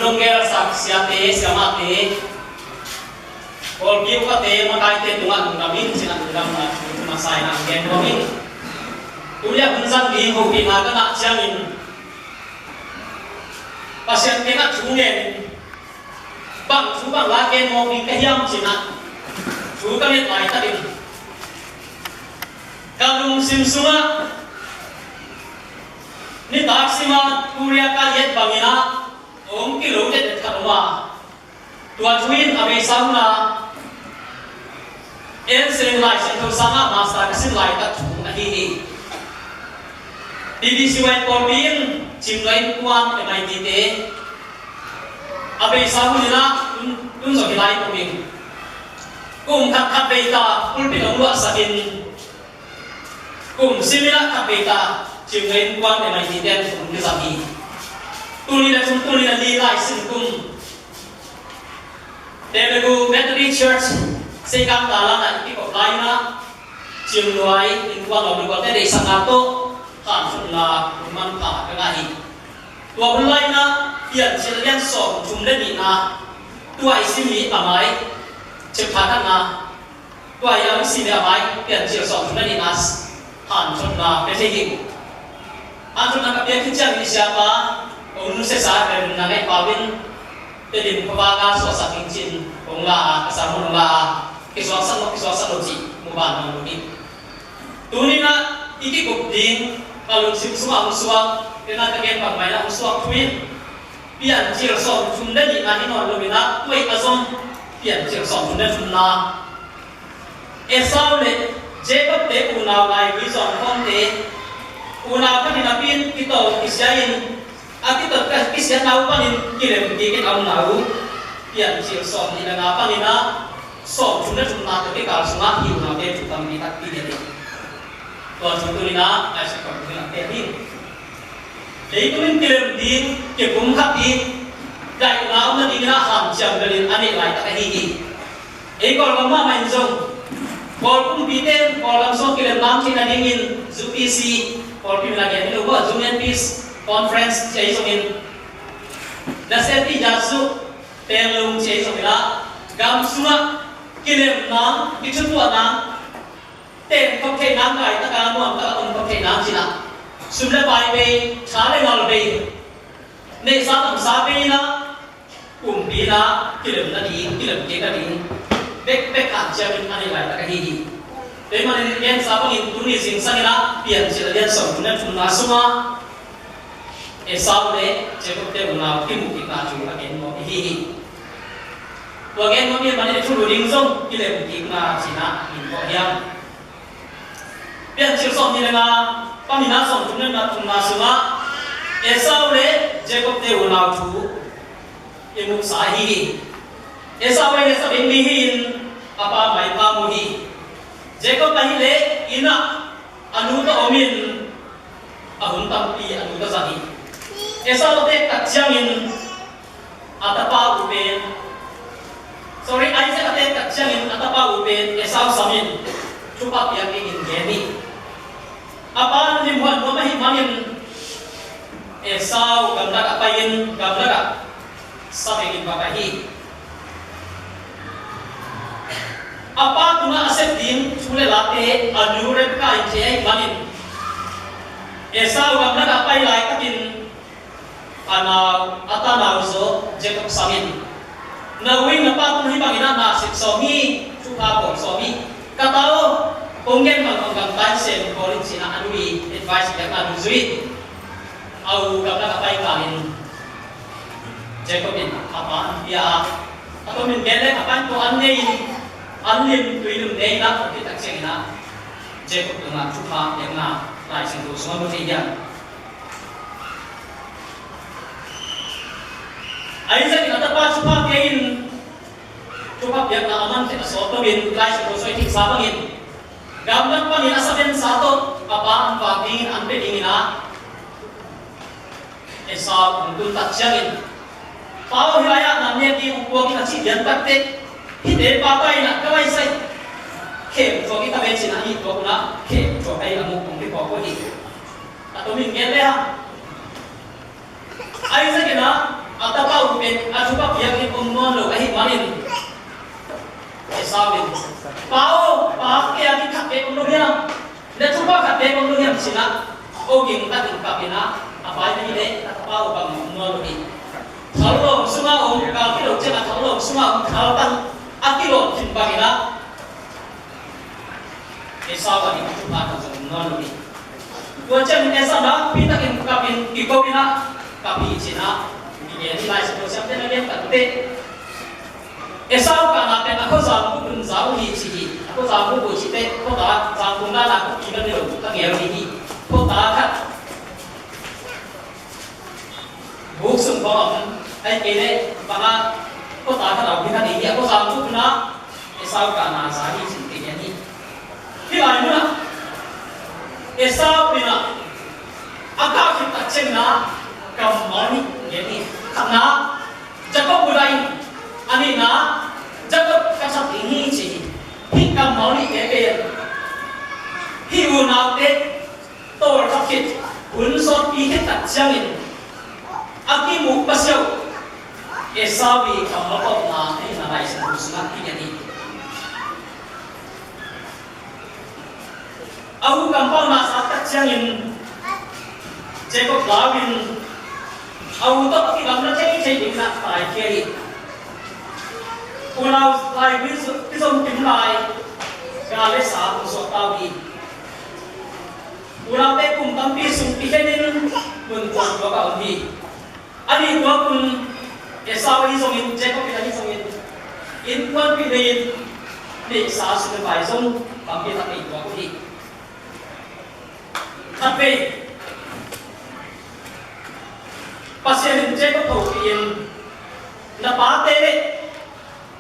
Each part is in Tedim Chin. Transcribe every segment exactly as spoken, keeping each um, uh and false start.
Lunggel sak siate, siamahte, pawlpi upate, makaite tungah lungdam ing, ci-in ah lungdam na thu masa in ah gen nuam ing. Tuni-ah hun zang ding hopihna ka ngah ciangin Pasian kiangah thu ngen in, bang thu bang la gen mawk ding ka hiam ci-in ah thu ka nget laitakin ka lungsim sungah nitak sim a Korea ka i et bangin ah hong kilo detdet khat om a, tua thu in a beisa hun a N C N Lai Siangtho sangah master ka sim laitak thu ahi hi. B B C Y pawlpi in Cimnuai Innkuan M I T te a beisa hun in ah tun, tun zawh hi lai ko ing. Kum khat khat vei ta pulpit hong luahsak in, kum sim in ah khat vei ta Cimnuai Innkuan M I T te an thu hong kizang hi. Tuni le thum, tuni le li lai sin kum Telugu Methodist Church Seikang Talan ah i kikop lai in ah Cimnuai Innkuan lawm le gualte deihsakna tawh hanthotna hun manpha ka ngah hi. Tua hun lai in ah Piancil a lian sawmthum le nihna, tua i sim mi a mai, chapter khatna, tua i a hong sim mi a mai, Piancil sawmthum le nihna hanthotna pia thei hi. Hanthotna ka piak khit ciangin i siapa hong nusiasa, Reverend Nangai Pau in Tedim khuavak ah suahsak ding ci-in hong la a, ka sermon hong la a, kisuaksak lo, kisuaksak lo cih mu ban hong lo hi. Tuni in ah i kikup ding ka lungsim sungah hong suak, tua in ah ka gen bangmah in ah hong suak thu in Piancil sawmthum le nihna hi nawn lo in ah, tua i a zom Piancil sawmthum le thumna, Esau le Jacob te unau laigui zawngkhawmte, unau khat in a pi in kitawh kisia in, a kitawh kisiatna uh panin kilem kik in a omna uh, Piancil sawmnih le nga panin ah sawmthum le thumna tawh kikal sungah hih unaute thu tampi takpi gen hi. Tua thu tuni in ah Isaac Kawlpui in a pia hi. Leitung in kilem ding, kipumkhat ding, daihna om nadingin ah hanciam bel in a neih laitak ahi hi. Ei Kawlgam mahmah in zong, Kawl kumpite in Kawlgam sung kilemna om theih nadingin U P C, Kawlpi min a gen hi lo maw, Union Peace Conference ci-in zong in, nasem ti Yazoo, Panglong ci-in zong in ah, gam sungah kilemna, kithutuahna, teng khop theih nang, laitak a nuamtak a om khop theih nang ci-in ah, sum le pai bei, tha le ngal bei, neihsa damsa bei in ah, kumpi in ah kilem nading, kilem kik nading bekbek hanciam in a neih laitak ahi hi. Tua ahih manin gensa bangin tuni zingsang in ah Piancil a lian sawmthum le thumna sungah Esau le Jacob te unau kimuhkikna thu a gen nuam i hi hi. Tua gen nuam i hih manin i thulu ding zong kilem kikna ci-in ah min kawh hiam? Piancil sawmnih le nga panin ah sawmthum le thumna sungah Esau le Jacob te unau thu i muhsa ahi hi. Esau ahih leh sabengmi hi-in a pa maipha mu hi. Jacob ahih leh inn ah a nu tawh om in, a hun tampi a nu tawh zang hi. Esau a teek tak ciangin a tapa uh pen, sorry, Isaac a teek tak ciangin a tapa uh pen Esau sam in thupha piak dingin gen hi. A pa limhuan nuam ahih manin Esau gamlak ah pai-in gamlak ah sabengin va pai hi. A pa tungah a sep ding thu le late a nu Rebekah in thei ahih manin Esau gamlak ah pai laitakin a nau, a tanau zaw Jacob sam in, "Na u in na pa tung hih bangin ah na sep sawm hi, thupha bawl sawm hi. Ka ta aw, kong gen bang hong gamta in sem bawl in," ci-in ah a nu i advice piakna dungzui in a u gamlak ah pai kalin Jacob in a pa an pia a, a tomin gen leng a pa in tua an nei in, an lim tuilim nei in ah, a pi tak ciangin ah Jacob tungah thupha piakna Lai Siangtho sungah mu thei hiam? Isaac in a tapa thupha pia in, thupha piakna a man khit a sawt loin Lai Siangtho sung i theihsa bangin gamlak panin a sabensa tawh a pa an vak dingin an pia dingin ah Esau hong tun tak ciangin, "Pa aw, hih lai-ah na nek ding hong puak in," a cih lian takteh, "Hihte pa ta in ah ka vaisai, khem thuak hi ta ve," ci-in ah a nih tuak un ah khem thuak a inn a muk hong kiphawk uh hi. A tomin gen le hang, Isaac in ah a tapa uh pen Pa khat bek om lo hiam ci-in ah, o ging takin kap in ah, a pai na hi leh a tapa uh bang om nawn lo hi. Thal lawng sungah om, galpi lo ciangah thal lawng sungah om, thaltang a kilawm khin bangin ah, Esau a ding thupha khat zong om nawn lo hi. Tua ciangin Esau nakpi takin kap in, kiko in ah, kap hi ci-in ah, kigen hi. Lai Siangtho siamte na gen tak teh, Esau kahna pen a khuazang bup un za uh hi ci hi. A khuazang bup uh cih teh, khuata zangkung dan a khuapi bang hi lo, ka ngel ding hi. Khuata khat buk sung khawng a om, ahih kei leh bang a, khuata khat a om hi kha ding hi. A khuazang bup un ah Esau kahna za hi ci-in kigen hi. Hih lai mun ah Esau in ah a kah khit tak ciangin ah kammal nih gen hi. Khatna, Jacob uh daih in, a nihna, Jacob ka that ding hi ci hi. Hih kammal nihte pen hih unaute tawlkhat khit, hun sawtpi khit tak ciangin a kimuh pasiau Esau ii kammal tawpna ahihna Lai Siangtho sungah kigen hi. A u kampau na zak tak ciangin Jacob lau in a u tawh a kigamla theithei dingin ah taikhia hi. Unau laigui kizom kim lai, gal le sa hong suakta uh hi. Unaute kum tampi sung kikhenin mun kuan tuak a om hi. A nih tuak un Esau ahi zongin, Jacob in ahi zongin, innkuanpih nei-in neihsa sum le pai zong tampi tak nei tuak uh hi. Khatvei Pasian in Jacob hopih in, na pate le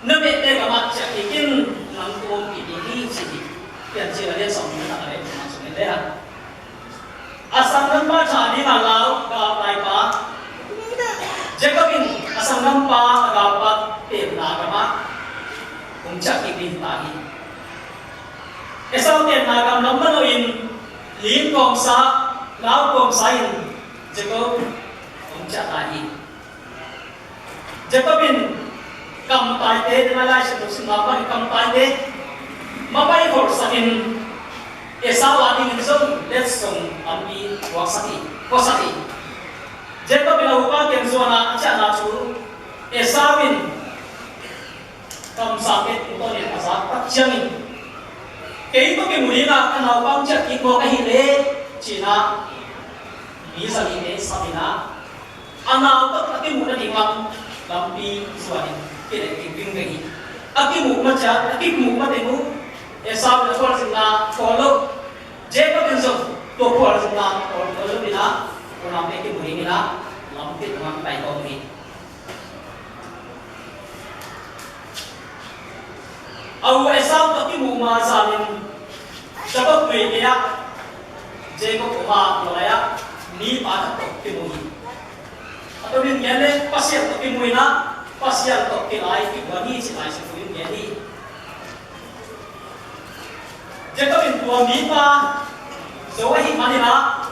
na mehte gamah ciah kik in, nang kong ompih ding hi ci hi. Piancil a lian sawm nih na tak a lian thum ah sung in le hang. A sanggampa tha dinga lau galtaipa Jacob in a sanggampa a galpa tenna gamah hong ciah kik ding ta hi. Esau tenna gam lam manoh in ling kawmsa, lau kawmsa in Jacob hong ciah ta hi. Jacob in kamtaite, dena Lai Siangtho simna bangin kamtaite mapai holhsakin Esau a dingin zong letsong tampi tuaksak hi, puaksak hi. Jacob in a upa kiang zuan a a ciahna thu Esau in kamsangte tungtawnin a zak tak ciangin, kei tawh kimu dingin ah ka naupa hong ciah kik mawk ahih leh ci-in ah mi zalite sap in ah, a nau tawh a kimuh nading lam lampi zuanin kileh kik ding hi. A kimuh ma ciat, a kimuh mateng uh Esau in a khualzinna khawl lo, Jacob in zong tua khualzinna khawl lo in ah, tua lampi a kimuh dingin ah lampi tungah pai khawm hi. A u Esau tawh kimuh ma zanin Jacob lui gei-ah, Jacob oma tua lai-ah mipa khat tawh kimu hi. A tonin gen leh Pasian tawh kimu in ah, Pasian tawh kilai kiguan hi ci Lai Siangtho in gen hi. Jacob in tua mipa zo ahih manin ah,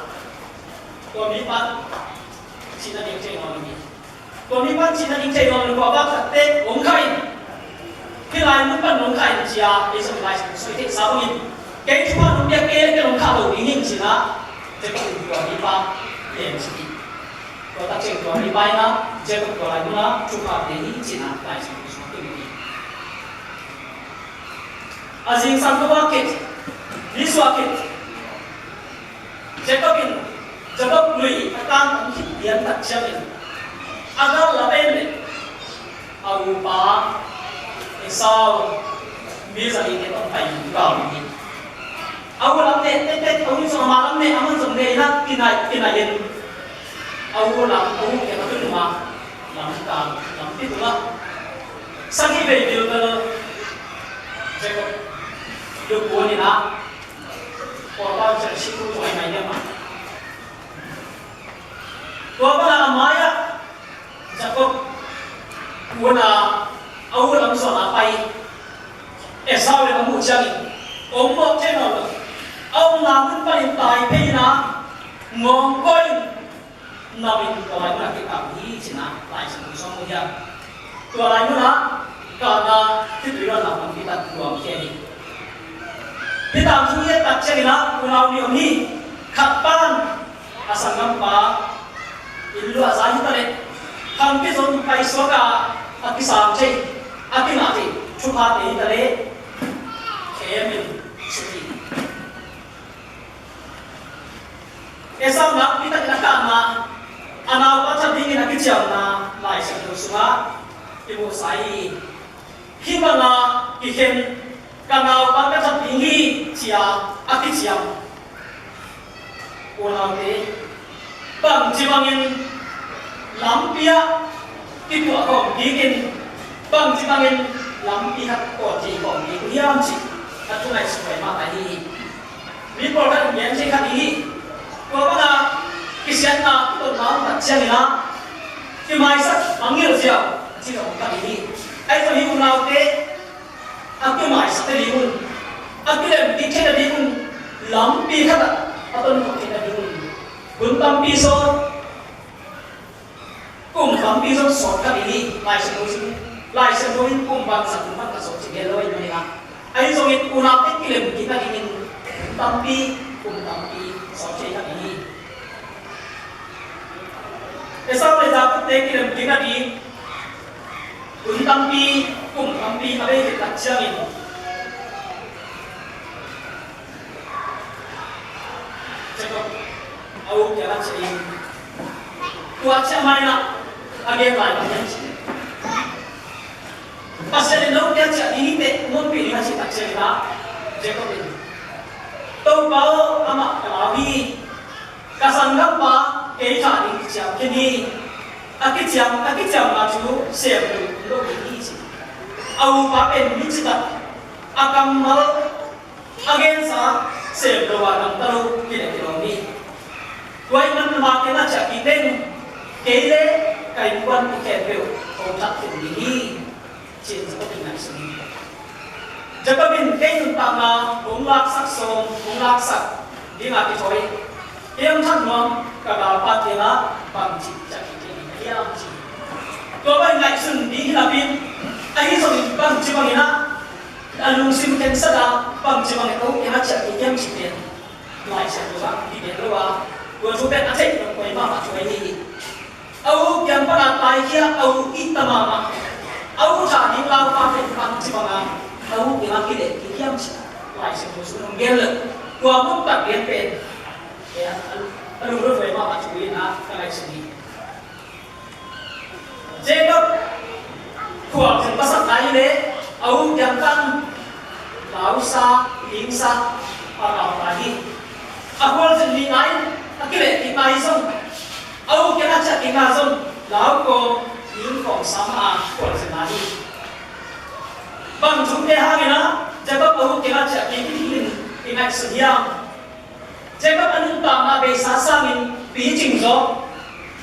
tua mipa cihna ding thei nawn lo hi. Tua mipa cihna ding thei nawn lo, tua bang khat teh hong kha in, hih lai mun pan hong kha in ci-a, ei zong Lai Siangtho sung i theihsa bangin, kei thupha nong piak kei leh ken hong khah lo ding hi ci-in ah, Jacob in tua mipa len ci hi. Tua tak ciang tua mipa in ah Jacob tua lai mun ah thupha pia hi ci-in ah Lai Siangtho sungah kimu hi. A zingsang khua khit, nisuah khit, Jacob in, Jacob lui a tangtang khit pian tak ciangin, a gal la pen leh a upa Esau mi zalite tawh pai gal hi. A u lam neh tektek, a u zong a ma lam neh, a man zong neh in ah kinai, kinai in, a u lam, a u kiang a tun ma lam kal, lampi tungah sagih vei bilbel Jacob lup kuan in ah, tua pa ciah si tu zong ai mai diam ah. Tua bangah a mai-ah Jacob kuan a, a u lam zuan a pai Esau in a muh ciangin, om mawk thei nawn lo, a omna mun panin tai phei in ah, ngawng kawh in, nam in tua lai mun ah kikap hi ci-in ah Lai Siangtho sung mu hi a. Tua lai mun ah kahna, khitui luanna tampi tak tuamkhia hi. Nitak thu i et tak ciangin ah unau nih om hi. Khat pan a sanggampa inn luahza hi ta leh, khampi zong paisuak a, a kisam thei, a kingah thei thuphate hi ta leh, khem in suk hi. Esau nakpi takin a kahna, a naupa that dingin a kiciamna Lai Siangtho sungah i muhsa hi. Hih banga kikhen, ka naupa ka that ding hi, ci-a a kiciam unaute, bangci bangin lampi ah kituah khawm kikin, bangci bangin lampi khat kawl thei khawm kik uh hiam cih a thu ngaihsut huai mahmah hi. Mi pawlkhat in gen thei kha ding hi. Tua banga kisiatna, kitonna om tak ciangin ah kimaisak mangngilh ziau cih om kha ding hi. Ahi zongin unaute, a kimaisak nadingun, a kilem kik thei nadingun, lampi khat ah a tonkhop thei nadingun hun tampi sawt, kum tampi zong sawt kha ding hi. Lai Siangtho in, Lai Siangtho in kum bangzah, kum bangzah sawt ci gen lo hi mah hi a. Ahi zongin unaute kilem kik nadingin hun tampi, kum tampi sawt thei kha ding hi. Esau le Jakob-te kilem kik nading hun tampi, kum tampi a bei khit tak ciangin, Jakob a u kiangah ciah in, tua ciah ma in ah a gen lai bang hiam cih leh, Pasian in note a ciah ding hi teh, hong honpih ning a cih tak ciangin ah, Jakob in, Topa aw, amah ka lau hi. Ka sanggampa kei thah ding kiciam khin hi. A kiciam, a kiciamna thu sem lo, lo ding hi, ci. A upa pen mi citak, a kammal, a gensa sem lo a, gamta lo, kileh kilawm hi. Tua ahih manin ama kiangah ciah kik teng, kei le ka innkuan khempeuh kong that khin ding hi, ci-in Jakob in ngaihsun hi. Jakob in, kei nuntakna hong laksak sawm, hong laksak ding a kithawi, kei hong that nuam ka galpa kiangah bangci ciah kik ding ka hiam, ci. Tua bang ngaihsun ding hi napi in, ahi zongin bangci bangin ah a lungsim khensat a, bangci bangin a u kiangah ciah kik hiam cih pen Lai Siangtho ah kigen lo a, tua thu pen a theih nop huai mahmah thu ahi hi. A u kiang pana taikhia, a u ihta mahmah, a u thah ding laupa pen bangci banga a u kiangah kileh kik hiam cih Lai Siangtho sung hong gen lo. Tua mun tak lian pen, eh, a, a lunglut huai mahmah thu hi-in ah ka ngaihsun hi. Jakob khualzin pasakna hi leh a u kiang pan lausa, lingsa a pau lai hi. A khualzin nihna in a kileh kikna hi zong, a u kiangah ciah kikna zong lau kawm, ling kawm sa mah a khualzinna hi. Bang thute hangin ah Jakob a u kiangah ciah kik dingin i ngaihsun hiam? Jakob a nuntakna beisa sangin picing zaw,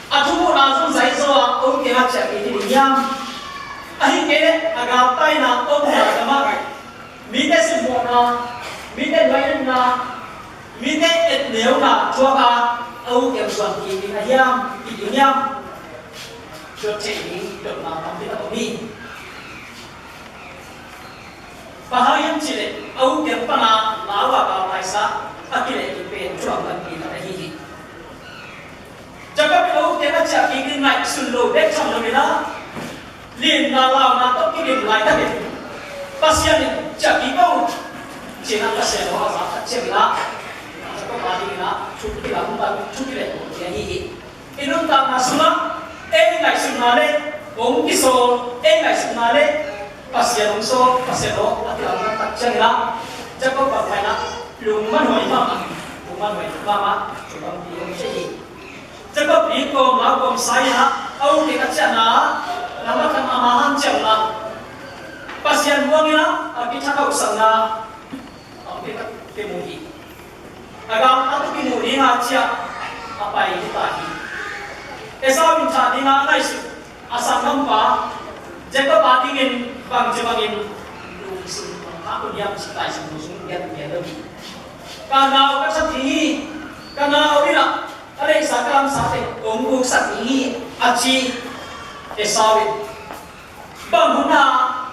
a thumuhna zong zai zaw a, a u kiangah ciah kik hi ding hiam? Ahih kei leh a galtaina omna gamah mite simmawhna, mite nuaiatna, mite etneuna thuak a, a u kiang zuan kik ding a hiam, kik ding hiam? Dot theih ding dotna tampi tak om hi. Bang hang hiam cih leh a u kiang pana lau a galtaisa a kileh kik pen thu lam tampi tak ahi hi. Jakob in a u kiangah ciah kik ding ngaihsun lo bek tham lo in ah, lianna launa tawh kidim laitakin Pasian in ciah kik ko, ci-in ah Pasian aw a za khat ciangin ah Jakob a dingin ah thu kilamdang, thu kileh kik ding ahi hi. I nuntakna sungah ei ngaihsutna le hong kisawl, ei ngaihsutna le Pasian hong sawl, Pasian aw a kilamdang tak ciangin ah Jakob bang mah in ah lungmanhuai mahmah, lungmanhuai mahmah thu tampi hong thei hi. Jakob ling kawm lau kawm sa in ah a u kiangah ciahna ah, nang a khan ama hanciamna, Pasian muang in ah a kithakhauhsakna tampi tak kimu hi. A galpa tawh kimuh ding a ciah a pai hi ta hi. Esau in thah ding a ngaihsut a sanggampa Jakob a dingin bangci bangin lungsim khak hun hiam cih Lai Siangtho sung gen gen lo hi. Ka nau ka that ding hi, ka nau in ah ka deihsa ka lamsa teng kong guksak ding hi, a ci Esau in. Bang hun a,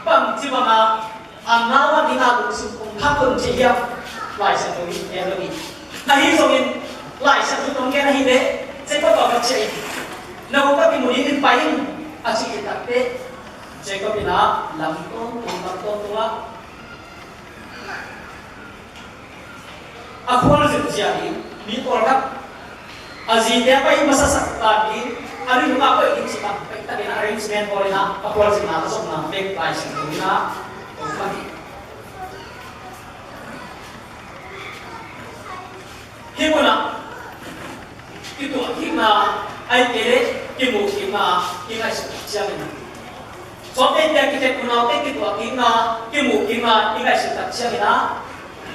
bangci banga a nau a ding a lungsim hong khak hun ci hiam? Lai Siangtho in gen lo hi. Ahi zongin Lai Siangtho tawh gen ahi leh Jacob a va ciah in, na u ka kimu dingin pai in, a cih khit takteh Jacob in ah lam tawntung, lam tawntung ah a khualzin zia ding mi pawlkhat, a zite a pai masasak dan ding, a rinum a koih ding cih bang, pektakin arrangement bawl in ah a khualzinna a zopna bek Lai Siangtho in ah hong pang hi. Hih munah kituah kikna, ahih kei leh kimuh kikna i ngaihsut tak ciangin, sawtteite, kikhet unaute kituah kikna, kimuh kikna i ngaihsut tak ciangin ah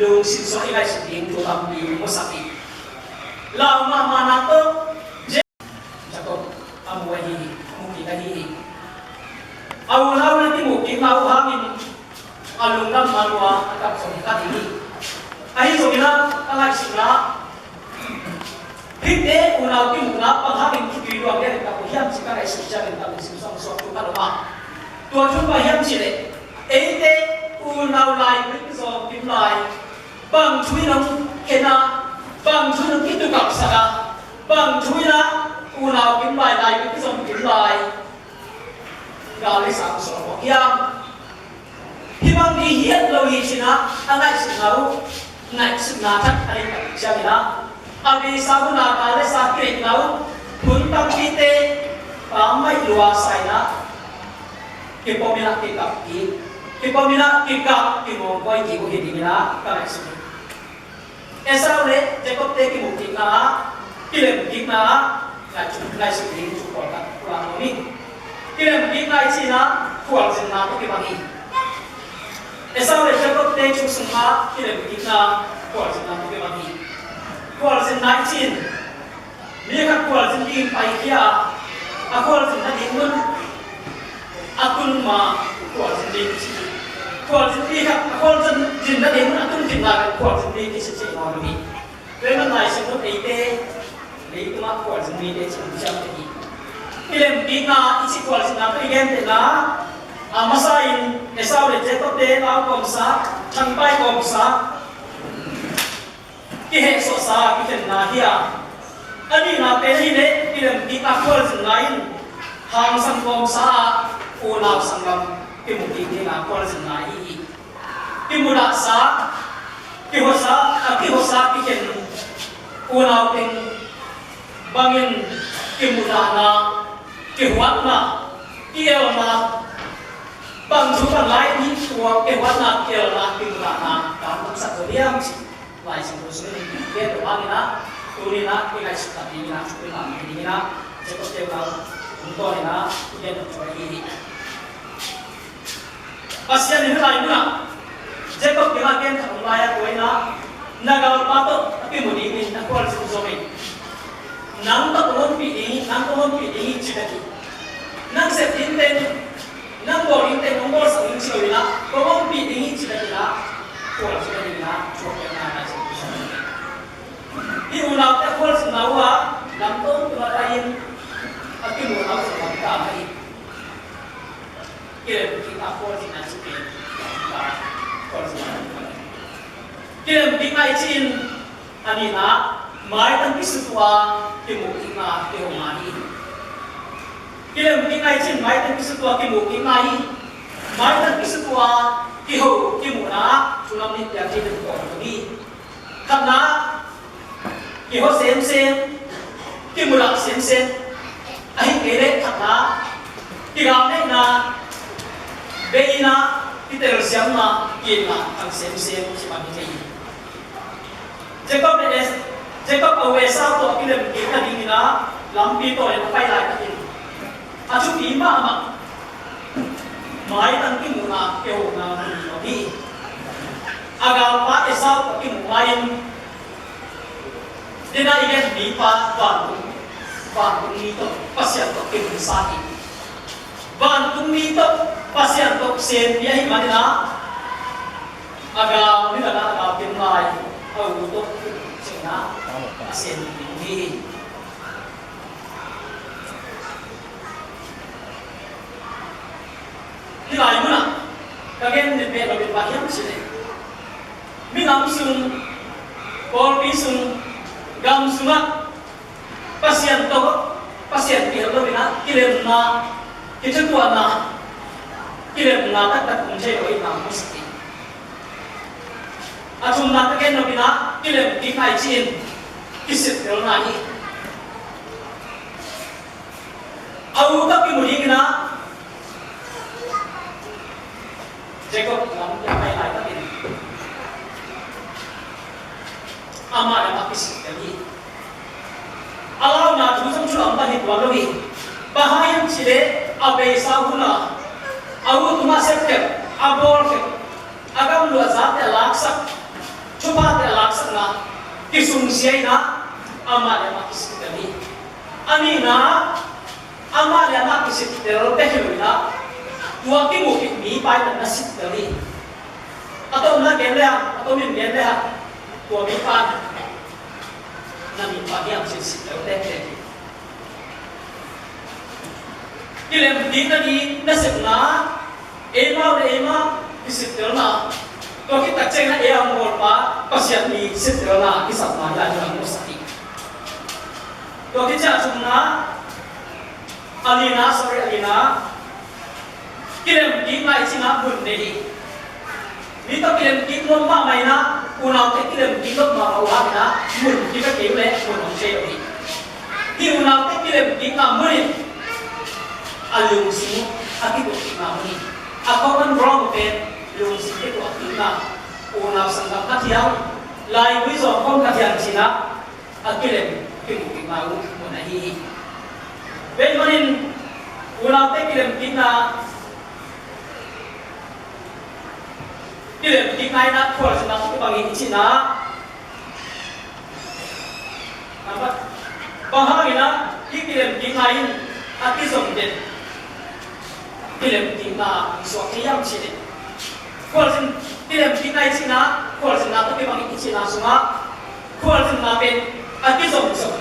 lungsim sungah i ngaihsut ding thu tampi hong musak hi. Lau mahmah nak tawh Jacob a mu ahi hi, a mu kik ahi hi. A unau na kimuh kikna uh hangin a lungdam man uh a, a kap zong hi kha ding hi. Ahi zongin ah ka ngaihsutna, hihte unau kimuhna bang hangin khitui luang lian in kap uh hiam cih ka ngaihsut ciangin ka lungsim sung suak thu khat om a, tua thu bang hiam cih leh, eite unau lai-in zawng kim lai, bang thu in hong khen a, bang thu in hong kitukalhsak a, bang thu in ah unau kim lai, lai-in kizom kim lai, gal le sa suak mawk hiam? Hih bang ding hi het lo hi ci-in ah a ngaihsutna uh, ngaihsutna thak a nei tak ciangin ah, a beisa hun a gal le sa kineihna uh hun tampite pammaih lua sa in ah, kipom in ah kikap kik, kipom in ah kikap, kimawngkawi kik uh hi dingin ah ka ngaihsun hi. Esau le Jacob-te kimuh kikna ah, kilem kikna ah, ngaihsut, ngaihsut ding thu pawlkhat pulak nuam ing. Kilem kikna i cih in ah khualzinna tawh kibang hi. Esau le Jacob-te thu sungah kilem kikna, khualzinna tawh kibang hi. Khualzinna i cih in, mi khat khualzin dingin paikhia a, a khualzin nading mun a tun ma khualzin ding kici hi. Khualzin mi khat a khualzin nading mun a tun khit lai khualzin ding kici cih nawn lo hi. Tua ahih manin Lai Siangtho in eite leitungah khualzin mite cih hong ciamteh hi. Kilem kikna i cih khualzinna tawh i gentehna, a masa in Esau le Jacob-te lau kawmsa, thangpai kawmsa, kihehsawhsa, kikhenna hi a, a nihna pen ahih leh kilem kikna khualzinna in hangsan kawmsa ah unau sanggam kimu kik dingin a khualzinna ahi hi. Kimudahsa, kihuasa, a kihuasa, kikhen unau teng bangin kimudahna, kihuatna, ki-elna, bang thu bang lai ni tua kihuatna, ki-elna, kimudahna kan tamsak zo diam ci. Lai Siangtho sungin gen lo hangin ah, tuni-in ah i ngaihsut tak dingin ah, i pammaih dingin ah, Jacob-te unau tungtawn in ah i gen lo thu ahi hi. Pasian in hih lai munah Jacob kiangah gen khat om lai-a, tua in ah na galpa tawh a kimu dingin na khualzin zong in, nang tawh kong ompih ding hi, nang kong ompih ding hi ci bek hi. Nang sep ding teng, nang bawl ding teng kong bawlsak ding ci lo in ah, kong ompih ding hi ci bek in ah khualzin dingin ah thuak kei na lai. Hih unaute a khualzinna uh ah lam tawntung a pai-in a kimuhna uh zong lamdang ahi. Kilem kikna khualzinna i cih pen, khualzinna, kilem kikna i cih in a nihna, maitang kisut uh a kimuh kikna kiho ngei hi. Kilem kikna i cih in maitang kisut uh a kimuh kikna hi. Maitang kisut uh a kiho, kimuhna ah thu lam nih piak hi, tua tawh hi. Khatna, kiho semsem, kimudah semsem. Ahih kei leh khatna, kigamneihna, beina, kitelsiamna, kiitna, khang semsem, ci bang hi thei hi. Jacob le Es-, Jacob a u Esau tawh a kilem kik nadingin ah lampi tawn in a pai laitakin, a thupi mahmah maitang kimuhna, kihona mun hi. A galpa Esau tawh kimuh ma-in, dena i gen mipa vantung, vantung mi tawh, Pasian tawh kimuhsa hi. Vantung mi tawh Pasian tawh sem mi ahih manin ah, a gal, ni lana a gal kim lai, a u tawh kimuh ciangin ah a sem mi hi. Hih lai munah ka gen pen a bit bang hiam cih leh, minam sung Pawlpi sung, gam sungah Pasian tawh, Pasian kihel lo-in ah kilemna, kithutuahna, kilemna taktak om thei lo ahihna hong musak hi. A thumna ka gen nop-in ah kilem kik nai ci-in kisittelna hi. A u tawh kimu dingin ah Jacob lam kiang pai laitakin amah le amah kisittel hi. A launa thu zong thu lam pan hi tuan lo hi. Bang hang hiam cih leh a beisa hun a, a u tungah sepkhep, a bawlkhep, a gamluah zate a laksak, thuphate a laksakna kisungsia-in ah amah le amah kisittel hi. A nihna, amah le amah kisittel bek hi lo-in ah, tua kimuh khit mipa in na sittel hi. A tomna gen le hang, a tomin gen le hang, tua mipa in na mipa hiam ci-in sittel tektek hi. Kilem kik nading nasepna, eimau le eimau kisittelna, tua khit tak ciangin ah ei a hong bawlpa Pasian i sittelna kisapna hi lai-in hong musak hi. Tua khit ciang a thumna, a lina, sorry, a lina, kilem kik nai ci-in ah mun nei hi. Mi tawh kilem kik nuam mahmah in ah, unaute kilem kik nuam mahmah uh hangin ah, mun kibia kei uh leh mun hong thei lo hi. Hih unaute kilem kikna mun in a lungsim uh a kituak kikna mun hi. A common ground pen lungsim kituak kikna, unau sanggam khat hiam, laigui zawng khawng khat hiam ci-in ah a kilem kimuh kikna uh mun ahi hi. Tua ahih manin unaute kilem kikna, kilem kikna in ah khualzinna tawh kibang hi ci-in ah, bang hangin ah hih kilem kikna in a kizom den kilem kikna i suak thei hiam cih leh, khualzin, kilem kikna i cihna, khualzinna tawh kibang i cihna sungah khualzinna pen a kizomzom,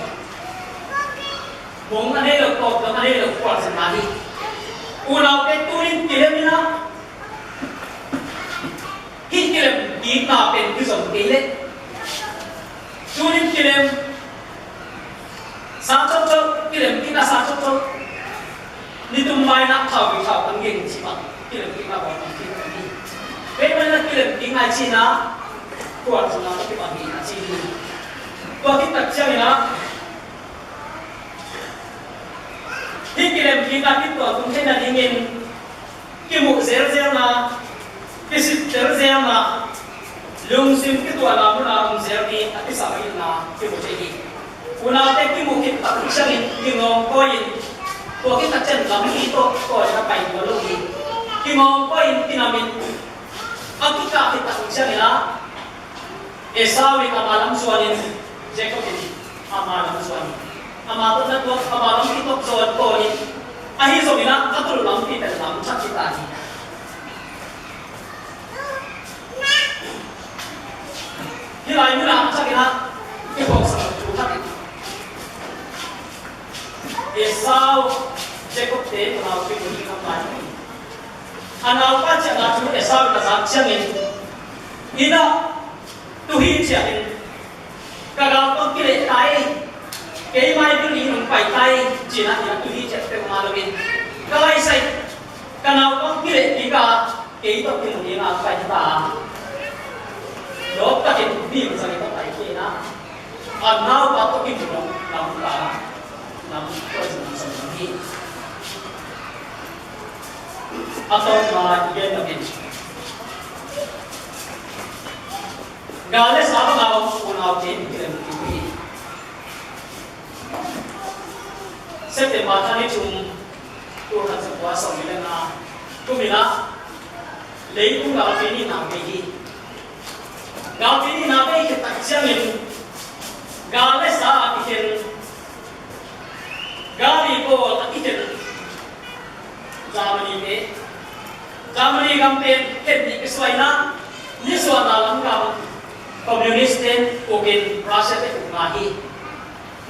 mong a nei lo, tawpdam a nei lo khualzinna hi. Unaute, tuni-in kilem in ah, hih kilem kikna pen kizom kei leh, tuni-in kilem sa cokcok, kilem kikna sa cokcok, nitum mai-ah thau gei thau kan gei ci bang kilem kikna bawl bang kik kan hi. Tua ahih manin ah kilem kikna i cihna khualzinna tawh kibang hi a ci hi. Tua khit tak ciangin ah hih kilem kikna kituak tung theihna dingin kimuh zelzelna, kisittel zelna, lungsim kituahna mun a om zel mi a kisam a itna kimu thei hi. Unaute kimuh khit tak ciangin kingawngkawi-in, tua khit tak ciang lampi tawh kawi-in a pai tuan lo hi. Kingawngkawi-in, kinam-in, a kikah khit tak ciangin ah Esau in ama lam zuanin, Jacob in ama lam zuanin, ama tawh na tuak, ama lam kituak zaw tawnin, ahi zongin ah a tul lampi pen lam thak hi ta hi. Hih lai mun ah a thakin ah kiphawksak thu khat hi. Esau, Jacob te unau kimu ding a pai hi. A naupa ciahna thu Esau in a zak ciangin, inn ah tu hi ciangin ka galkap kileh ta ei, keimah i bil ding hong pai ta ei, ci-in ah inn ah tu hi ciah peuhmah loin, ka laisai, ka naupang kileh kik a, kei tawh kimu ding a pai ta. Lawp takin mi zang i tawh pai kei in ah, a naupa tawh kimu ding lam ta, lam tawh zang zang hi. A tawpna i gen takin, gal le sa bang a om unaute in kilem kik uh hi. September kha ni thum, tul khat za kua sawmnih le nga kum in ah leitung galpi nihna bei hi. Galpi nihna bei khit tak ciangin gal le sa a kikhen, gari pawl a kikhen Germany te, Germany gam pen khen nih kisuai in ah, nisuahna lam gam communist te ukin Russia te ukna hi.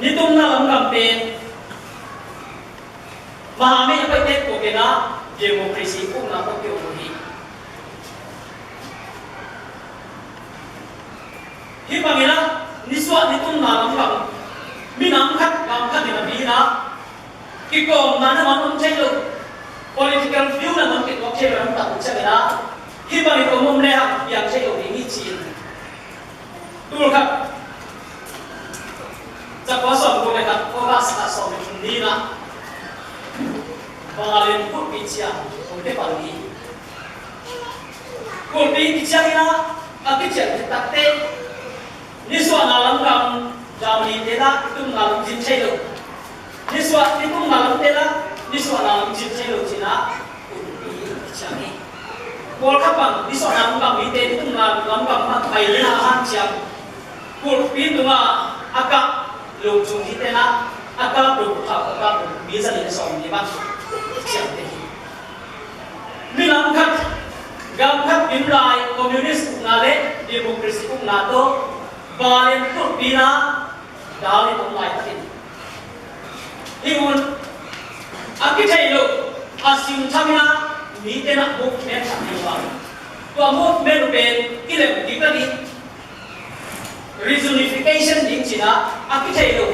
Nitumna lam gam pen mahamei a koih te ukin ah democracy ukna tawh kiuk uh hi. Hih bangin ah Nisuah nitumna lamdang, minam khat gam khat in a pi in ah kikawmna nangawn om thei lo, political view nangawn kituak thei lo, lamdang ciangin ah hih bangin om om le hang piang thei lo ding hi ci-in, tul khat zakua sawmguk le khat August kha sawm le thum ni-in ah Berlin kulhpi ciang hong kipal hi. Kulhpi kiciang in ah a kician khit takteh nisuahna lamdang Germany te lah nitumna lam cin thei lo. Nisuah nitumna lamte lah nisuahna lam cin thei lo ci-in ah kulhpi kiciang hi. Pawlkhat bang nisuahna lamdang mite nitumna lamdang bang pai ding a hanciam, kulhpi tungah a kah lungchung hite lah a kah lungput thau a kah lungput mi zanih le sawmnih bang kiciamte hi. Minam khat gam khat kim lai communist ukna le democracy ukna tawh Berlin kulhpi in ah dal in om laitakin, hih hun a kithei lo a simtham in ah mite in ah movement khat nei uh a, tua movement uh pen kilem kik nading, reunification ding ci-in ah a kithei lo,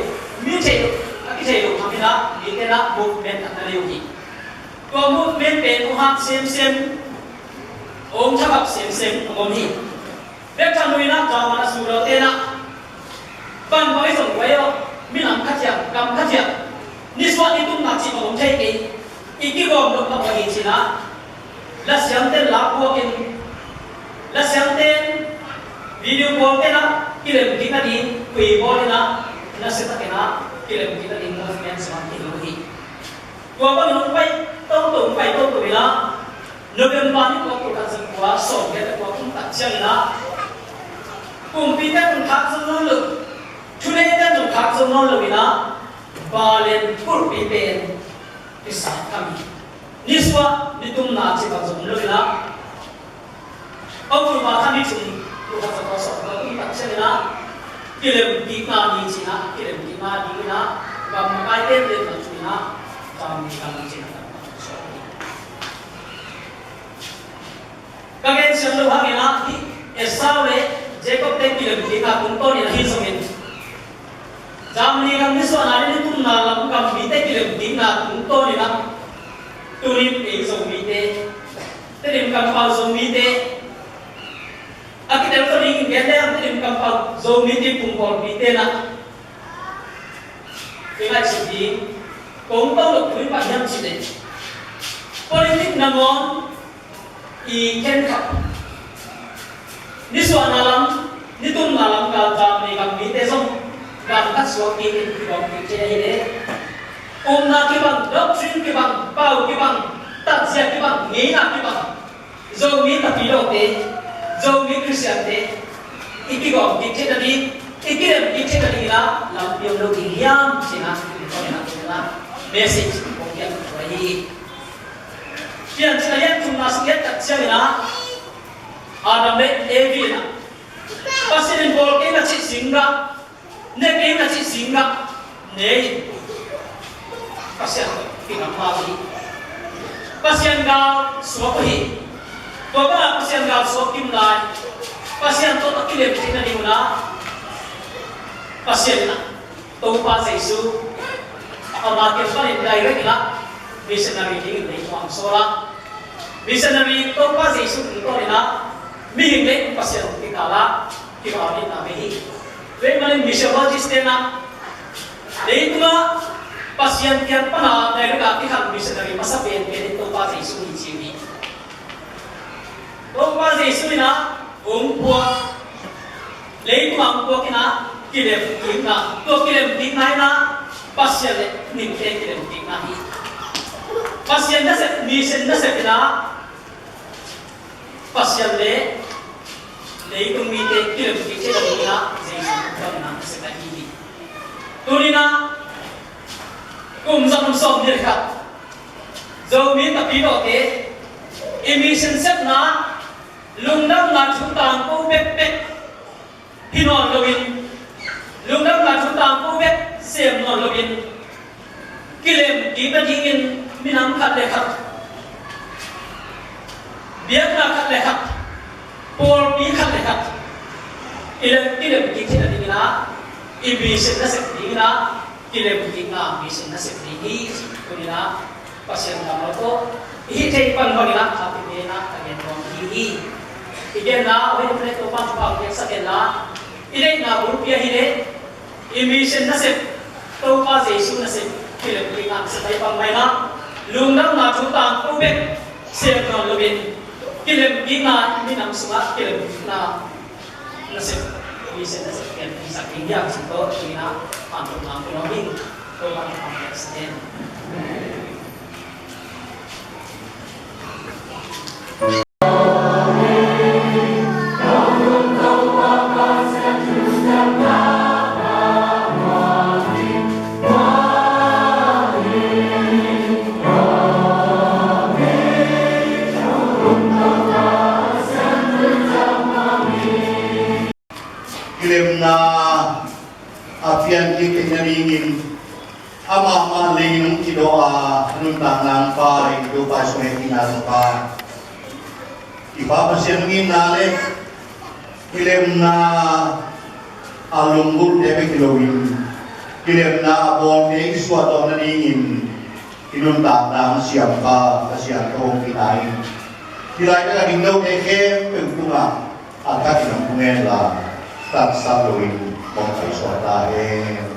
mi thei lo, a kithei lo tham in ah mite in ah movement khat na nei uh hi. Tua movement pen hong hak semsem, hong thagap semsem hong om hi. Bek tham lo in ah German a sudaute in ah bang bang i zong guai aw, minam khat hiam gam khat hiam nisuah nitumna cih bang om thei kei, i kigawm loh bang ahi ci-in ah lasiamte in la puakin, lasiamte in video call te in ah kilem kik nading khui bawl in ah nasia takin ah kilem kik nading movement sung ah kihel uh hi. Tua bangin hong pai toto, hong pai toto in ah November ni kua, tul khat zakua sawmgiat le kua kum tak ciangin ah kumpite in hong khak zo nawn lo, thuneite in hong khak zo nawn lo in ah Berlin kulhpi pen kisat kham hi. Nisuah nitumna cih bang zong om lo in ah October kha ni thum, tul khat zakua sawmgiat le kua kum tak ciangin ah kilem kikna ni ci-in ah, kilem kikna dingin ah gam makaite in len bang ci-in ah Germany gam ci-in ah suak hi. Ka gen siang loh hangin ah hih Esau le Jacob te kilem kikna tungtawn in ahi zongin, Germany gam nisuahna le nitumna lam gam mite kilem kikna tungtawn in ah tuni-in ei Zomite, Tedim kampau Zomite, a kitel tawh dingin gen leng Tedim kampau Zomite pumkawlpite in ah i ngaihsut ding, kong tawh lo tuni bang hiam cih leh, politic nangawn i khen khat, nisuahna lam, nitumna lam gal Germany gam mite zong gam khat suak kik in kibawm kik thei ahih leh, upna kibang, doctrine kibang, pau kibang, tatzia kibang, ngeina kibang, Zomi Tapidawte, Zomi Khristiante i kigawm kik theih nading, i kilem kik theih nading in ah lampi om lo ding hiam ci-in ah, message kong piak tua hi. Piancil a lian thumna sung giat tak ciangin ah Adam le Evi in ah Pasian in bawl kei na cih singgah, ne kei na cih singgah ne in Pasian tawh kingam pau hi. Pasian gal suak uh hi. Tua bangah Pasian gal suak kim lai, Pasian tawh a kilem theih nading un ah Pasian in ah Topa Jesu ama kiang panin direct in ah missionary dingin leitung ah hong sawl a, missionary Topa Jesu tungtawn in ah mihing le Pasian kikal ah kipawlna bei hi. Tua ahih manin missionologist te in ah leitungah Pasian kiang pan a direct a kikal missionary masa penpen in Topa Jesu hi ci uh hi. Topa Jesu in ah hong puak, leitung ah hong puak in ah kilem kikna, tua kilem kikna in ah Pasian le mihingte kilem kikna hi. Pasian nasep, mission nasep in ah Pasian le leitung mite kilem kik theih nading in ah Jesu hong nasep ahi hi. Tuni in ah kum za thum sawmnih le khat Zomi Tapidawte i mission sepna lungdamna thu tangko bekbek hi nawn loin, lungdamna thu tangko bek sem nawn loin, kilem kik nadingin minam khat le khat, biakna khat le khat, pawlpi khat le khat i lem, kilem kik theih nadingin ah I mission nasep dingin ah kilem kikna mission nasep ding hi. Tuni-in ah Pasian kammal tawh i hih theih pan bangin ah khat i gen ah ka gen nuam hi hi. I genna uh hi leh Topa'n thupha piaksak hen la, i deihna bulpi ahih leh i mission nasep, Topa Jesu nasep, kilem kikna nasep ahi bang mah in ah lungdamna thu tangko bek sem nawn loin kilem kikna, minam sungah kilem kikna nasep, mission nasep pianpihsak ding hi a cih tawh tuni-in ah hanthawn hang ki nuam ing. Topa'n thupha piaksak hen. Kilemna a pian kik theihna dingin amah mah lei in hong kidawh a, a nuntakna hong pai, Topa i sung hehpihna tawh pa, i Pa Pasian hong itna le kilemna a lunggulhte bek hi loin, kilemna a bawlte i suah tawh nadingin i nuntakna hong siampa Pasian tawh hong kihta in, hih laitak a ding note khempeuh tungah a thakin hong tung hen la, taksa loin hong paisuak ta hen.